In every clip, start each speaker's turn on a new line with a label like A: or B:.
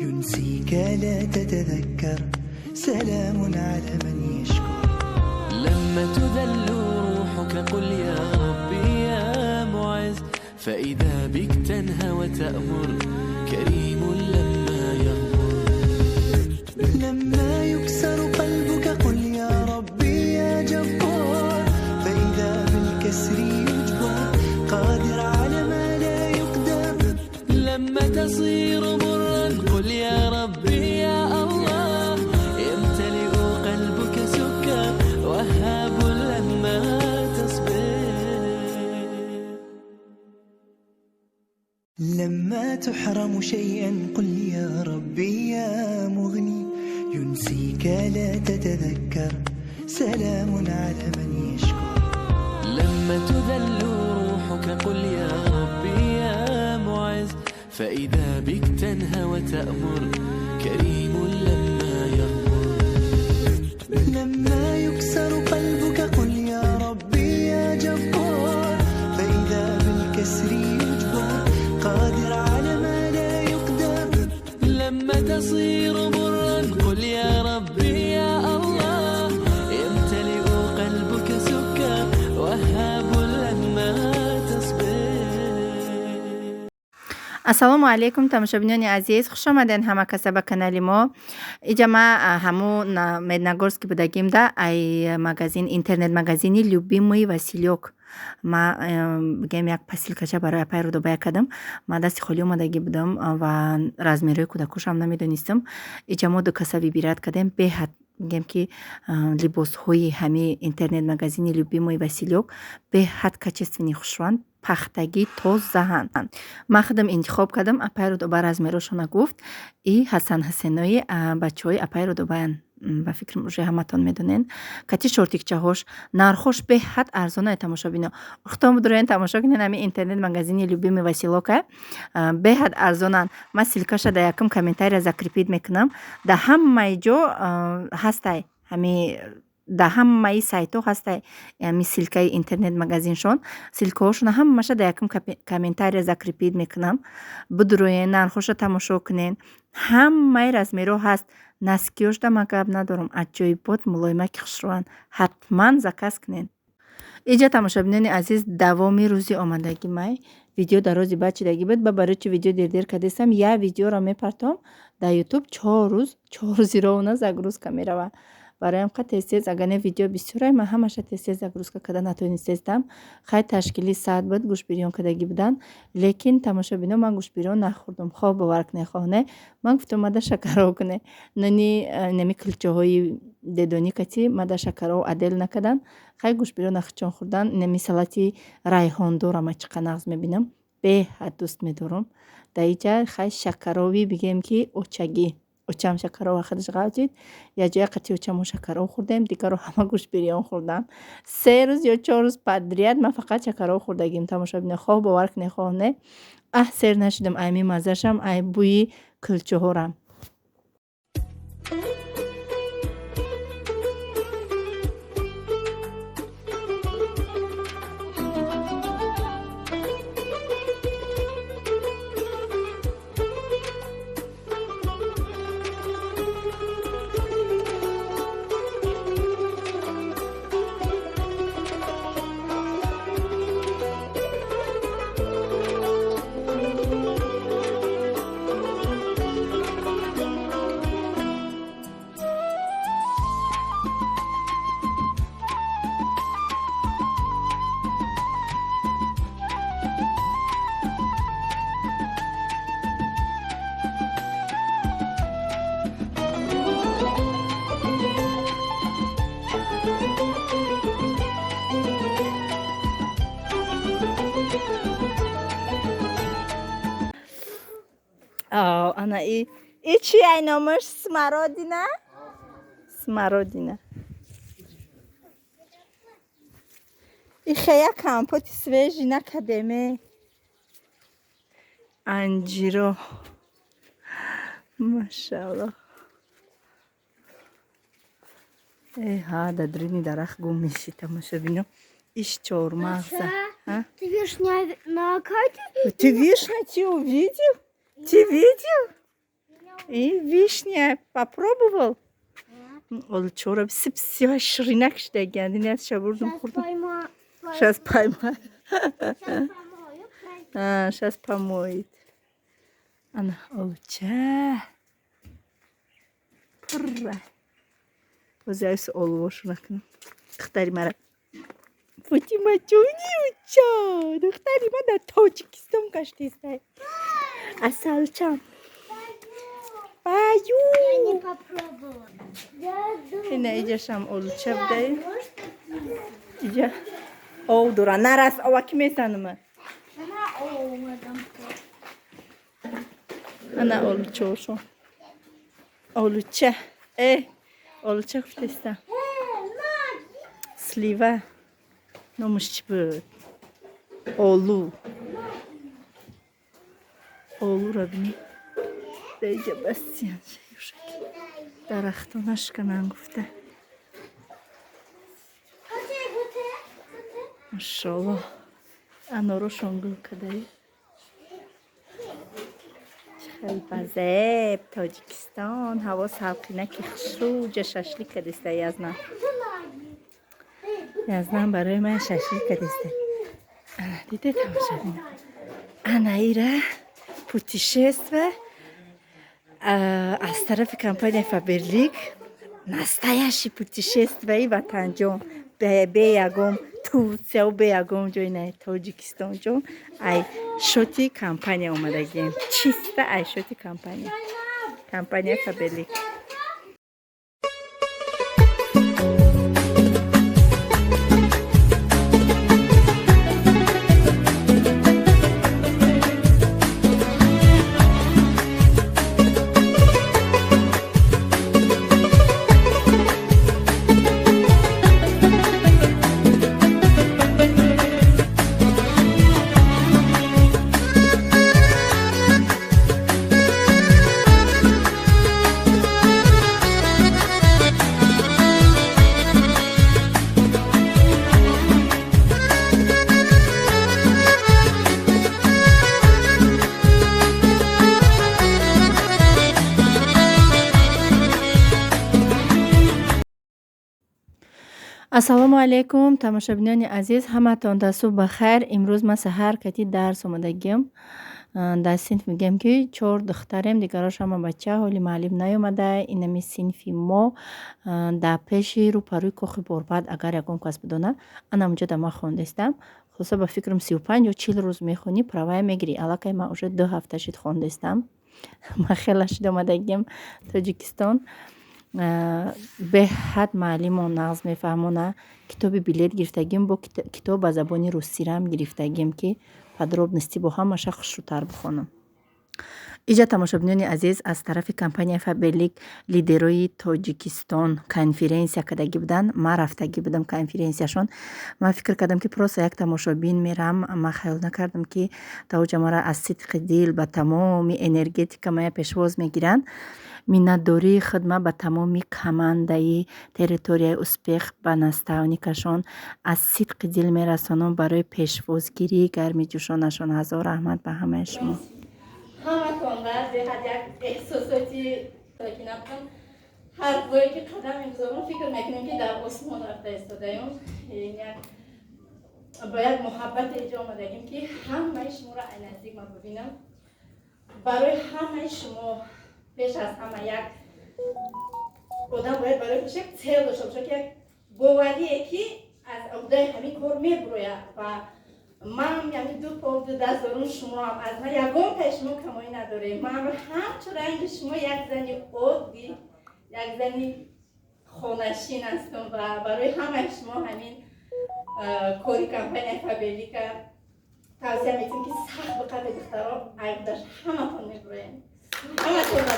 A: ينسيك لا تتذكر، سلام على من يشكر.
B: لما تذل روحك قل يا ربي يا معز، فإذا بك تنهى وتأمر، كريم لما يغمر.
A: لما يكسر قلبك قل يا ربي يا جبار، فإذا بالكسر يجبر، قادر على ما لا يقدر.
B: لما تصير مرا قل يا ربي يا الله، يمتلئ قلبك سكر، وهاب لما تصبر.
A: لما تحرم شيئا قل يا ربي يا مغني، ينسيك لا تتذكر، سلام على من يشكر.
B: لما تذل روحك قل يا ربي يا معز، فإذا بك تنهى وتأمر، كريم لما يغمر.
A: لما يكسر قلبك قل يا ربي يا جبار، فإذا بالكسر يجبر، قادر على ما لا يقدر.
B: لما تصير مرا قل يا ربي يا الله، يمتلئ قلبك سكر، وهاب لما تصبر.
C: Ассалому алайкум, тамошобинони азиз, хушомаден ҳама каса ба канали мо. Иҷа ма ҳамун Медногорски будагимда, ай магазин, интернет магазини «Любимый Василёк» ма бигем, як посылкача барои апай Рудобая кардам. Ма дасти холӣ омадагӣ будам ва размерҳои кӯдакошам намедонистам. Иҷа мо ду каса выбирать кардем. Беҳад, мегем ки, либосҳои ҳами интернет магазини «Любимый Василёк» беҳад качественный, хушрӯанд, пахтагӣ тозаанд. Ман худам интихоб кардам, апай Рудоба размерошона гуфт. И Ҳасан Ҳасенои бачаҳои апай Рудобаян, ба фикрам, уже ҳаматон медонен. Кати шортикчаҳош, нархош беҳад арзонае. Тамошобино, худтон будроен, тамошо кунен ҳами интернет магазини «Любимый Василёка», беҳад арзонанд. Ман ссылкаша дар якум комментария закрепить мекунам. Дар ҳамаи ҷо ҳастай, ҳами дар ҳамаи сайтҳо ҳастай ҳами ссылкаи интернет магазиншон. Ссылкаҳошона ҳамаша дар якум комментария закрепить мекунам. Будроен, нархоша тамошо кунен. Ҳамаи размерҳо ҳаст. Носкиёшда ман гап надорам, аҷоибот, мулоимаки хушрӯанд. Ҳатман заказ кунен. Иҷа, тамошобинони азиз, давоми рӯзи омадагӣ май. Видео дарози баъд чидагӣ буд. Ба барои чи видео дердер кардестам? Як видеоро мепартом дар Ютуб, 4 рӯз, 4 рӯзи ровно загрузка меравад. Бароям қа тез тез, агар не, видео бисёрай, ман ҳамаша тез тез загрузка карда натонистестам. Хай, ташкили саат буд, гӯштбирён кардагӣ буданд, лекин, тамошобино, ман гӯштбирён нахӯрдум. Хоҳ бовар кунед, хоҳ не, ман гуфтам, мада шакароб куне, нони нами кулчаҳои дедонӣ кати мада шакароб отдельно накардан. Хай, гӯштбирён нахчон хӯрдан. Нами салати райҳондора ман чӣ қадр нағз мебинам, беҳад дӯст медорам. Дар иҷа хай шакарови, бигем ки, очагӣ. Очам шакарова худаш ғалҷид. Якҷоя қати очамо шакаров хӯрдем, дигарро ҳама гӯштбирён хӯрданд. 3 рӯз ё 4 рӯз подряд ман фақат шакаров хӯрдагим, тамошобино, хоҳ бовар кунед, хоҳ не. Аҳ, сер нашудам айми маззашам, ай бӯи кулчаҳорам. Ана и чи ай номаш? Смородина, смородина. И хея компоти свежий накадеме. Анҷиро, машаалло. Э ҳа, дар даруни дарахт гум меши, тамошобино. Иш чормағза.
D: Ты вишня на карте?
C: Ты вишня, ты увидел? Ты видел? И вишня попробовал? Олучора сипсиё ширинак шидагианд. Инашша бурдум, хӯрдум. Сейчас поймаю. Сейчас помоет. Ана олуча. Пурра. Боз олувошо накунам. Духтари мара. Фотима ҷони уча. Духтари ма дар Тоҷикистон гаштистай. Асалчам. Баю. Ина иҷашам олуча будай. Иҷа ов дора. Нарас, ова ки месанама. Ана олучошо. Олуча. Э, олуча гуфтеста. Слива. Номаш чӣ буд? Олу. Олуро бинед. Иҷа бастиян дарахто нашканан гуфта. Машолло. Анорошон гул кадаи. Хеле базеб Тоҷикистон. Ҳаво салқинаки хушрӯ. Ҷа шашлик кадиста Язнам. Язнам барои ман шашлик кадиста. Ана диде, тамошобина. Ана ира путешествие аз тарафи компания Фаберлик, настоящий путешествие ватанҷон, бе ягон Турсияу, бе ягон ҷой, на Тоҷикистонҷон, ай счёти компания омадагием, чисто ай счёти компания Фаберлик. Ассалому алайкум, тамошобинони азиз, ҳаматон дасту ба хайр. Имрӯз ман саҳар кати дарс омадагиам. Дар синф мегӯям, ки чор духтарем, дигарош ҳама бача, ҳоли муаллим наёмада. Инами синфи мо дар пеши рӯпарӯи кохи Борбад, агар ягон кас бидона, ана онҷо да ман хондаистам. Хулоса, ба фикрам, 35 ё 40 рӯз мехонӣ, правая мегирӣ. Аллакай ман уже 2 ҳафта шид хондаистам. Ман хеле шид омадагиам Тоҷикистон. Беҳад муаллимон нағз мефаҳмона. Китоби билет гирифтагим, бо китоб ба забони русирам гирифтагим, ки подробности бо ҳамаша хушрӯтар бихонам. Иҷа, тамошобинони азиз, аз тарафи компанияи Фаберлик лидерои Тоҷикистон конференсия кардагӣ буданд. Ман рафтагӣ будам конференсияшон. Ман фикр кардам, ки просто як тамошобин мерам. Ман хаёл накардам, ки тавоҷа маро аз сидқи дил ба тамоми энергетика мая пешвоз мегиранд. Миннатдории худ ман ба тамоми командаи территорияи Успех, ба наставникашон аз сидқи дил мерасонам барои пешвозгирии гарми ҷӯшонашон. Ҳазор раҳмат ба ҳамаи шумо. Ҳаматон беҳад як эҳсосоти ки набудам. Ҳар бое ки қадам мегузорам, фикр мекунем, ки дар осмон рафта истодаем. Як бо як муҳаббате иҷо омадагим, ки ҳамаи шуморо ай наздик ман бибинам. Барои ҳамаи шумо, пеш аз ҳама, як одам бояд барои худаш як цель дошта бошад, ки як боварие, ки аз уҳдаи ҳамин кор мебурояд. Ва ман яъне ду пов, ду даст дорум, шумоам аз ман ягонтаи шумо камоӣ надорем. Ман ҳамчун ранги шумо як зани оддӣ, як зани хонашин ҳастам ва барои ҳамаи шумо ҳамин кори компанияи Фаберлика тавсия метиҳем, ки сахт биқабе, духтаро, айбдаш ҳаматон мебуроем. Ҳаматон ба.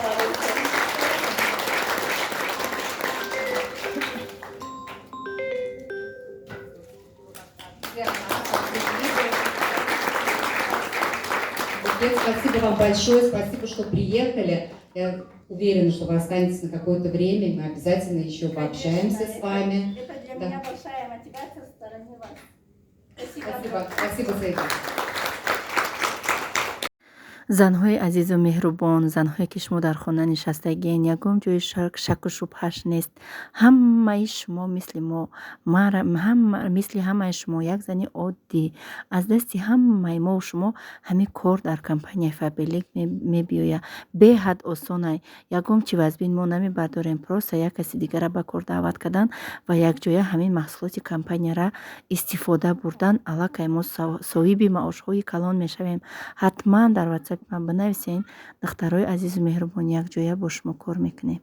D: Спасибо вам большое, спасибо, что приехали. Я уверена, что вы останетесь на какое-то время, и мы обязательно еще пообщаемся
C: Конечно,
D: с вами.
C: Это для
D: Да.
C: меня большая мотивация со стороны вас. Спасибо.
D: Спасибо, спасибо за это.
C: Занҳои азизу меҳрубон, занҳое, ки шумо дар хона нишастагиен, ягон ҷои шаку шубҳаш нест. Ҳамаи шумо мисли мо, мисли ҳамаи шумо як зани оддӣ. Аз дасти ҳамаи мову шумо ҳамин кор дар компанияи Фаберлик мебиёяд. Беҳад осонай. Ягон чи вазбин мо намебардорем. Просто як каси дигара ба кор даъват кардан ва якҷоя ҳамин маҳсулоти компанияра истифода бурдан, аллакай мо соҳиби маошҳои калон мешавем. Ҳатман дар ватсапи ман бинависен, духтарои азизу меҳрубон, якҷоя бо шумо кор мекунем.